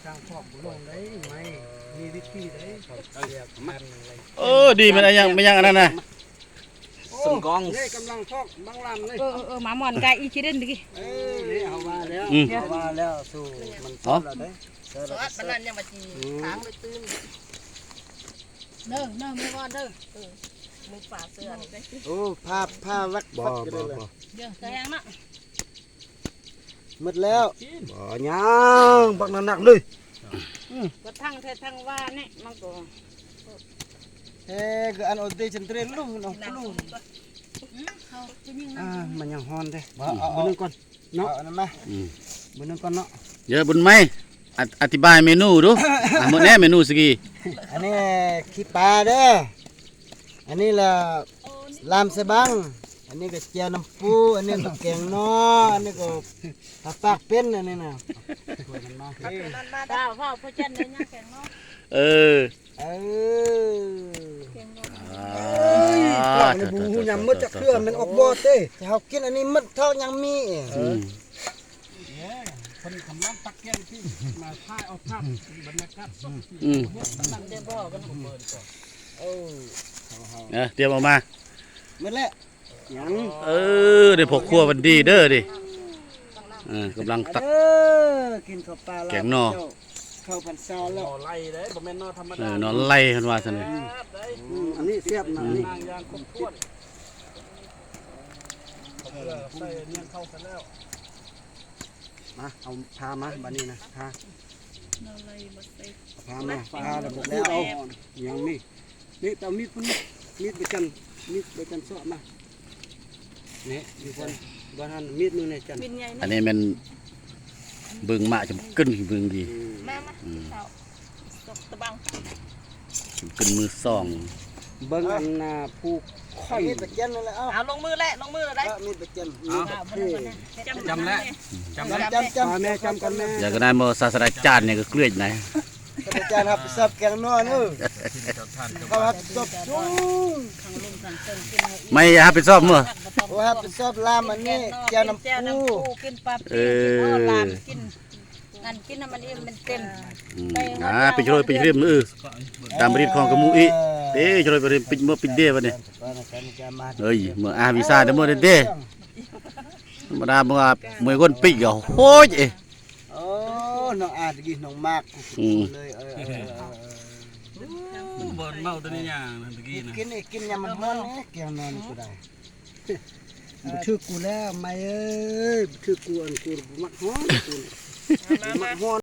ການຟອກບໍ່ລົງໄດ້ໄໝ ມີວິທີໄດ້ ເອີ ດີ ແມ່ນອັນຫຍັງ ແມ່ນຫຍັງອັນນັ້ນນະ ໂອ້ ສະກອງ ນີ້ກຳລັງຟອກບັງລຳນີ້ ເອີໆ ມາມ່ອນກາອີຊິເດັນຕະກີ້ ເອີ ນີ້ເຮົາວ່າແລ້ວ ອືມ ເຮົາວ່າແລ້ວ ສູ່ມັນຊອດແລ້ວເດ້ ຊອດປານນັ້ນຍັງວ່າຊິ ອືມ ທາງໄປຕື່ມ ເດີ ເດີ ແມ່ວອນເດີ ເອີ ມືຝາເສື້ອ ໂອ້ ພາ ພາວັດ ບໍ່ ບໍ່ ບໍ່ ເດີ ແຮງເນາະ ໝົດແລ້ວ ບໍ່ ຍັງ ບັກໜັກໆເລີຍ ອືມ ກະທັງແທ້ທັງວ່ານີ້ ມັນກໍ ເອີ ກະອັນໂອເຕຊັນເຕຣນລູກນ້ອງລູກ ອືມ ເຂົາຜູ້ຍິງ ອ່າ ມັນຍັງຮ້ອນເດ້ ບໍ່ ເອົາ ເອົາ ເບິ່ງກ່ອນ ເນາະ ເອົາອັນນັ້ນມາ ອືມ ເບິ່ງນຳກັນເນາະ ເດີບຸນໄມ ອະ ອະທິບາຍເມນູດູ ອ່າ ໝົດແນ່ເມນູສະກີ ອັນນີ້ຂີ້ປາເດີ ອັນນີ້ລະລາມໃສ່ບັງ ອັນນີ້ກະແຈ່ວນ້ຳປູ ອັນນີ້ກະແກງໜໍ່ ອັນນີ້ກະຜັກປາກເປັນ ອັນນີ້ນະ ເອີ ເອີ ເອີຍ ພວກນີ້ບໍ່ຮູ້ຫຍັງໝົດຈັກເທື່ອ ແມ່ນອອກບໍ່ເຕ ເຮົາກິນອັນນີ້ໝົດເທົ່າຍັງມີ ອືມ ເອີ ເພິ່ນກຳລັງຕັກແກງທີ່ມາຖ່າຍເອົາພາບບັນຍາກາດສົດ ອືມ ເອີ ເອີ ຕຽມອອກມາ ໝົດແລ້ວ ຍັງ ເອີ ໄດ້ພໍ່ຄົວວັນດີເດີນີ້ ເອີ ກຳລັງຕັກ ເອີ ກິນເຂົ້າປາລາວ ແກງໜໍ່ ເຂົ້າພັນສາແລ້ວ ໜໍ່ໄລ່ເດ້ ບໍ່ແມ່ນໜໍ່ທຳມະດາ ເອີ ໜໍ່ໄລ່ເພິ່ນວ່າຊັ້ນ ອືມ ອັນນີ້ແຊບນະ ອັນນີ້ ມາ ເອົາພາມາບາດນີ້ນະ ພາ ເອົາພາມາ ພາແລ້ວ ເອົາຫຍັງນີ້ ນີ້ ເອົາມີດພຸ້ນ ມີດໃບຈັນ ມີດໃບຈັນເຊາະມາ ນີ້ ຢູ່ບ່ອນ ບ່ອນຫັ້ນ ມີດໜຶ່ງໃນຈັນ ອັນນີ້ແມ່ນເບິ່ງມາຈຳກຶນເບິ່ງດີ ມາ ມາ ອືມ ເຂົ້າ ຕົກຕະບັງ ຈຳກຶນມືສອງ ເບິ່ງອັນນ່າ ຜູ້ຂ້ອຍ ມີດໃບຈັນນັ້ນແຫຼະ ເອົາ ເອົາລົງມືແຫຼະ ລົງມືແລ້ວໄດ໋ ມີດໃບຈັນ ເອົາ ມີດໃບຈັນ ຈຳແຫຼະ ຈຳ ຈຳ ຈຳ ຈຳ ແມ່ ຈຳກ່ອນແມ່ ຢາກກະໄດ້ບໍ່ ສາດສະດາຈານນີ້ກະເກືອຍນະ ສາດສະດາຈານຮັບຜິດຊອບແກງນົວເດີ ເຮົາຮັບຜິດຊອບສູງ ໄມ່ຮັບຜິດຊອບເມື່ອ ໂອ້ ຮັບຜິດຊອບລາມອັນນີ້ ແຈ່ວນ້ຳປູ ກິນປາ ເອີ ກິນລາມ ກິນ ນັ້ນ ກິນໃຫ້ມັນອີ່ມມັນເຕັມ ອືມ ອ່າ ໄປໂຈຍໄປເຮັດມື້ ຕາມບາດຂອງກະໝູອີກ ເອີ ເອີ ໂຈຍໄປເຮັດປິດມື້ປິດເດບາດນີ້ ເອີຍ ມື້ອາວິຊາເດີມື້ເດ ທຳມະດາເມື່ອມື້ຄົນປິດກະໂຫຍເອ ໂອ້ ນ້ອງອາດຕະກີ້ນ້ອງມາກ ອືມ ເລີຍ ເອີ ເອີ ເອີ ເອີ ບໍ່ເມົາແຕ່ໃນຍ່າງນັ້ນຕະກີ້ນະ ກິນອີກ ກິນຍາມມັນຮ້ອນແກງນອນກະໄດ້ ບໍ່ຖືກກູແລ້ວໄມເອີຍ ບໍ່ຖືກກູ ອັນກູບໍ່ມັກຮ້ອນ ກູບໍ່ມັກຮ້ອນ